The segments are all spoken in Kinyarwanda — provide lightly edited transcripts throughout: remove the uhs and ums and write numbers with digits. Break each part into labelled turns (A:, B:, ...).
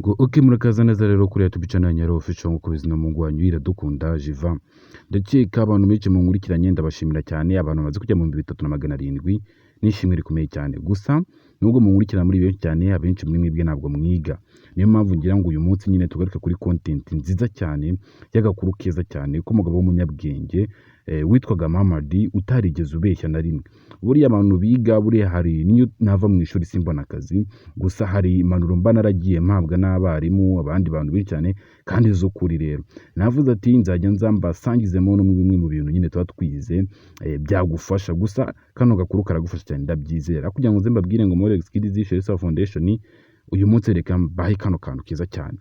A: Ngo ok, murakaza neza rero kuri YouTube channel ya Nyaro Official, nk'uko bizina mu wanyu Iradukunda Jiva. Ndakeka abantu benshi munkurikiranye, ndabashimira cyane. Abantu bamaze kujya mu 3700 n'ishimwe rikomeye cyane. Gusa nubwo munkurikirana muri benshi cyane, abenshi muri mwebwe ntabwo mwiga. Niyo mpamvu ngira ngo uyu munsi nyine tugaruke kuri content nziza cyane y'agakuru keza cyane k'umugabo w'umunyabwenge witwaga Mamadi, utarigeze ubeshya na rimwe. Buriya abantu biga, buriya hari niyo nava mu ishuri simbona akazi, gusa hari impanuro mba naragiye mpabwa n'abarimu, abandi bantu benshi cyane kandi z'ukuri. Rero navuze ati nzajya nza mbasangizemo no mu bimwe mu bintu nyine tuba twize byagufasha. Gusa kano gakuru karagufasha cyane, ndabyizera. Kugira ngo nze mbabwire ngo muri Skills Shelsa Foundation uyu munsi, reka mbahe kano kantu keza cyane.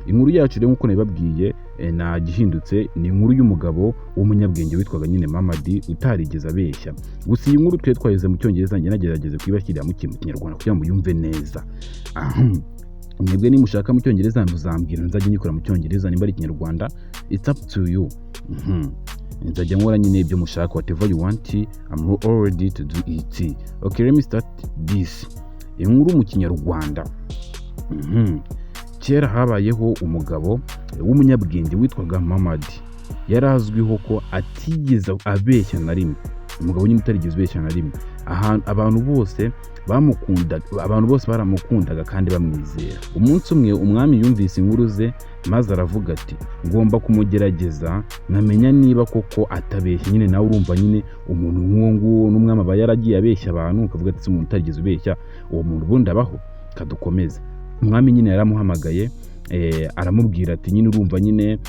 A: Inkuru yacu rero, nk'uko nabibabwiye, nta gihindutse, ni inkuru y'umugabo w'umunyabwenge witwaga nyine Mamadi, utarigeze abeshya. Gusa iyi nkuru twe twayize mu Cyongereza, njye nagerageze kuyibashyirira mu Kinyarwanda kugira ngo muyumve neza. Ahem. Mwebwe nimushaka mu Cyongereza muzambwira, nzajya nyikora mu Cyongereza, nimba ari Ikinyarwanda, it's up to you. Nzajya nkora nyine ibyo mushaka. Whatever you want, I'm already to do it. Okay, let me start this inkuru mu Kinyarwanda. Kera habayeho umugabo w'umunyabwenge witwaga Mamadi. Yari azwiho ko atigeze abeshya na rimwe, umugabo nyine utarigeze ubeshya na rimwe. Abantu bose bamukundaga, abantu bose baramukundaga kandi bamwizera. Umunsi umwe umwami yumvise inkuru ze, maze aravuga ati: "Ngomba kumugerageza nkamenya niba koko atabeshya." Nyine nawe urumva nyine, umuntu nk'uwo nguwo n'umwami aba yaragiye abeshya abantu, ukavuga ati: "Se umuntu utarigeze ubeshya, uwo muntu ubundi abaho?" Kadukomeze. Umwami nyine yaramuhamagaye, aramubwira ati nyine urumva nyine,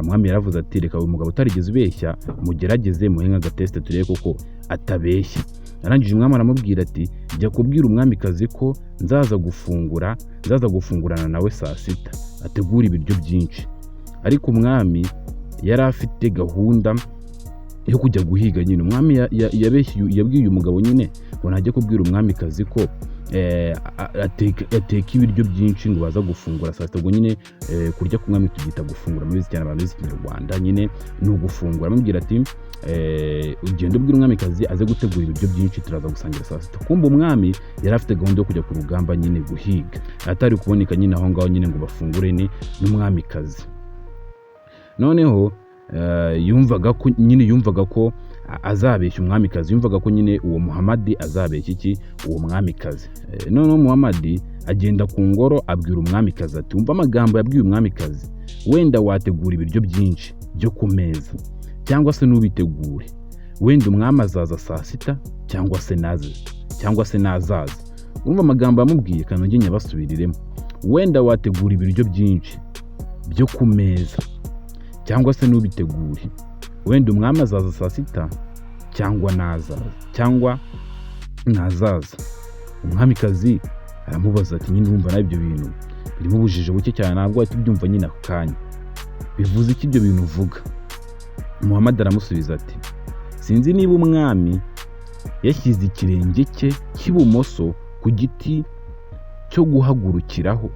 A: umwami yaravuze ati: "Reka uyu mugabo utarigeze ubeshya mugerageze, muhe nk'agatest turebe koko atabeshya." Arangije umwami aramubwira ati: "Jya kubwira umwamikazi ko nzaza gufungura, nzaza gufungurana nawe saa sita, ategura ibiryo byinshi." Ariko umwami yari afite gahunda yo kujya guhiga. Nyine umwami yabwiye uyu mugabo nyine ngo ntajye kubwira umwamikazi ko ateka ibiryo byinshi, ngo baza gufungura saa sita. Ubwo nyine kurya k'umwami tubyita gufungura, mubizi cyane abantu bize Ikinyarwanda, nyine ni ugufungura. Amubwira ati: "Ugende ubwire umwamikazi aze gutegura ibiryo byinshi, turaza gusangira saa sita." Kumva umwami yari afite gahunda yo kujya ku rugamba nyine guhiga, atari kuboneka nyine aho ngaho nyine ngo bafungure ni n'umwamikazi. Noneho yumvaga ko nyine, yumvaga ko azabeshya umwamikazi, yumvaga ko nyine uwo Muhamadi azabeshya iki uwo mwamikazi. Noneho Muhamadi agenda ku ngoro, abwira umwamikazi ati, wumva amagambo yabwiye umwamikazi: "Wenda wategura ibiryo byinshi byo ku meza cyangwa se ntubitegure, wenda umwami azaza saa sita cyangwa se naze cyangwa se nazaza." Urumva amagambo yamubwiye, kanongere nyabasubiriremo: "Wenda wategura ibiryo byinshi byo ku meza cyangwa se ntubitegure, wenda umwami azaza saa sita cyangwa nazaza cyangwa ntazaza." Umwamikazi aramubaza ati: "Nyine urumva nawe ibyo bintu birimo ubujiji buke cyane, ntabwo wahita ubyumva nyine ako kanya. Bivuze iki ibyo bintu uvuga?" Muhamadi aramusubiza ati: "Sinzi niba umwami yashyize ikirenge cye cy'ibumoso ku giti cyo guhagurukiraho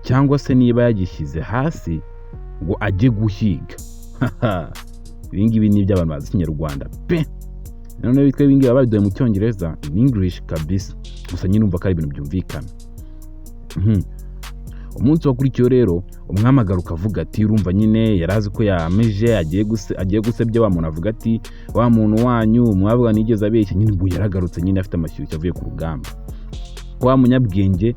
A: cyangwa se niba yagishyize hasi ngo ajye guhiga." Ibi ngibi ni iby'abantu bazi Ikinyarwanda pe. Noneho bitwa ibi ngibi baba babiduhaye mu Cyongereza, in English kabisa. Gusa nyine umva ko ari ibintu byumvikana. Umunsi wakurikiyeho rero umwami agaruka avuga ati, urumva nyine yari azi ko yameje, agiye gusebya wa muntu, avuga ati: "Wa muntu wanyu mwavuga nigeze abeshya." Nyine ubwo yaragarutse nyine afite amashyushyu avuye ku rugamba, wa munyabwenge.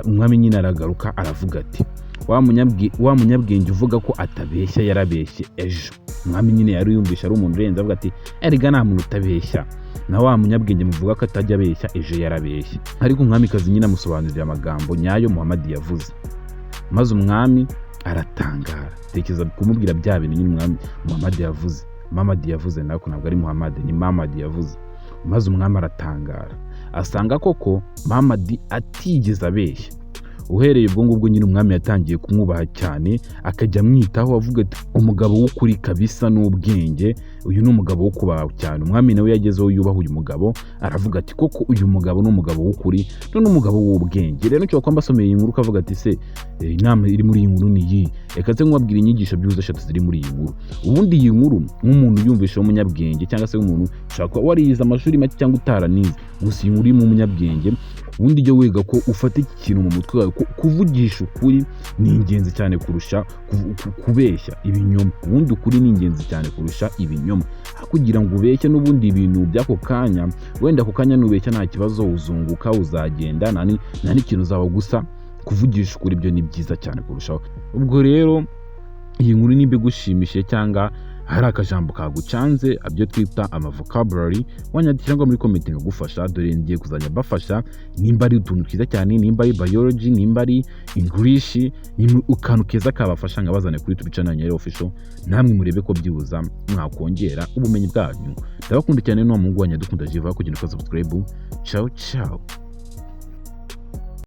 A: Umwami nyine aragaruka aravuga ati: "Wa munyabwenge uvuga ko atabeshya yarabeshye ejo." Umwami nyine yari yumvisha ari umuntu urenze, avuga ati: "Erega nta muntu utabeshya, na wa munyabwenge muvuga ko atajya abeshya ejo yarabeshye." Ariko umwamikazi nyine amusobanurira amagambo nyayo Muhamadi yavuze, maze umwami aratangara. Tekereza kumubwira bya bintu nyine umwami Muhamadi yavuze, Mamadi yavuze nako, ntabwo ari Muhamadi, ni Mamadi yavuze. Maze umwami aratangara, asanga koko Mamadi atigeze abeshya. Uhereye ubwo ngubwo nyine, umwami yatangiye kumwubaha cyane, akajya amwitaho, avuga ati: "Umugabo w'ukuri kabisa n'ubwenge, uyu ni umugabo wo kubaha cyane." Umwami nawe yagezeho yubaha uyu mugabo, aravuga ati: "Koko uyu mugabo ni umugabo w'ukuri, ni umugabo w'ubwenge." Rero nshobora kuba mbasomeye iyi nkuru ukavuga ati: "Se inama iri muri iyi nkuru ni iyi?" Reka nze nkubabwira inyigisho byibuze eshatu ziri muri iyi nkuru. Ubundi iyi nkuru, nk'umuntu yumvishe w'umunyabwenge, cyangwa se nk'umuntu ushobora kuba warize amashuri make cyangwa utaranize, gusa iyi nkuru irimo umunyabwenge, ubundi ujye wiga ko ufata iki kintu mu mutwe wawe, ko kuvugisha ukuri ni ingenzi cyane kurusha kubeshya ibinyoma. Ubundi ukuri ni ingenzi cyane kurusha ibinyoma. Aho kugira ngo ubeshye n'ubundi ibintu by'ako kanya, wenda ako kanya nubeshya nta kibazo, uzunguka, uzagenda, nta n'ikintu uzaba. Gusa kuvugisha ukuri byo ni byiza cyane kurushaho. Ubwo rero iyi nkuru nimba igushimishije cyangwa hari akajambo kagucanze, abyo twita ama vocabulary, wanyandikira ngo muri comment nkagufasha. Dore ngiye kuzajya mbafasha, nimba ari utuntu twiza cyane, nimba ari biology, nimba ari English, nimba akantu keza kabafasha, nkabazane kuri YouTube channel ya Official, namwe murebe ko byibuza mwakongera ubumenyi bwanyu. Ndabakunda cyane, n'uwo muhungu wanyu dukunda Jiva, kugenda ukoza subscribe. Ciao ciao.